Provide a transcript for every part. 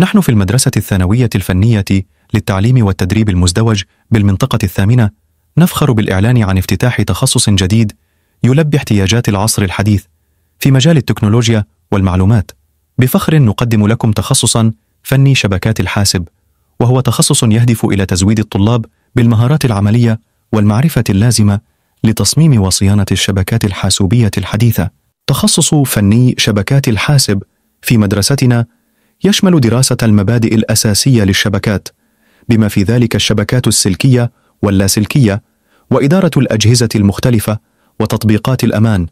نحن في المدرسة الثانوية الفنية للتعليم والتدريب المزدوج بالمنطقة الثامنة نفخر بالإعلان عن افتتاح تخصص جديد يلبي احتياجات العصر الحديث في مجال التكنولوجيا والمعلومات. بفخر نقدم لكم تخصصا فني شبكات الحاسب، وهو تخصص يهدف إلى تزويد الطلاب بالمهارات العملية والمعرفة اللازمة لتصميم وصيانة الشبكات الحاسوبية الحديثة. تخصص فني شبكات الحاسب في مدرستنا يشمل دراسة المبادئ الأساسية للشبكات، بما في ذلك الشبكات السلكية واللاسلكية، وإدارة الأجهزة المختلفة وتطبيقات الأمان.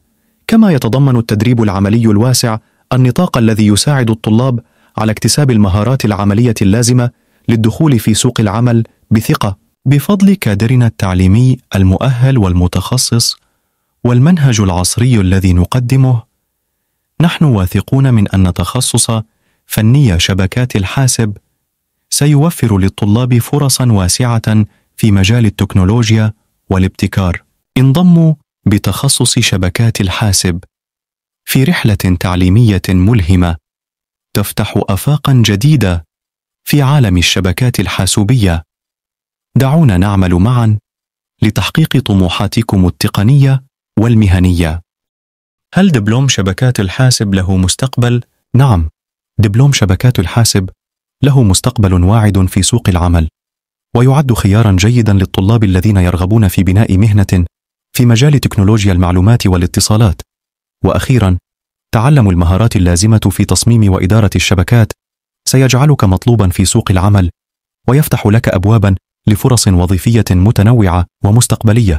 كما يتضمن التدريب العملي الواسع النطاق الذي يساعد الطلاب على اكتساب المهارات العملية اللازمة للدخول في سوق العمل بثقة. بفضل كادرنا التعليمي المؤهل والمتخصص والمنهج العصري الذي نقدمه، نحن واثقون من أن تخصص فني شبكات الحاسب سيوفر للطلاب فرصا واسعة في مجال التكنولوجيا والابتكار. انضموا بتخصص شبكات الحاسب في رحلة تعليمية ملهمة تفتح آفاقا جديدة في عالم الشبكات الحاسوبية. دعونا نعمل معا لتحقيق طموحاتكم التقنية والمهنية. هل دبلوم شبكات الحاسب له مستقبل؟ نعم، دبلوم شبكات الحاسب له مستقبل واعد في سوق العمل، ويعد خيارا جيدا للطلاب الذين يرغبون في بناء مهنة في مجال تكنولوجيا المعلومات والاتصالات. وأخيرا، تعلم المهارات اللازمة في تصميم وإدارة الشبكات سيجعلك مطلوبا في سوق العمل، ويفتح لك أبوابا لفرص وظيفية متنوعة ومستقبلية.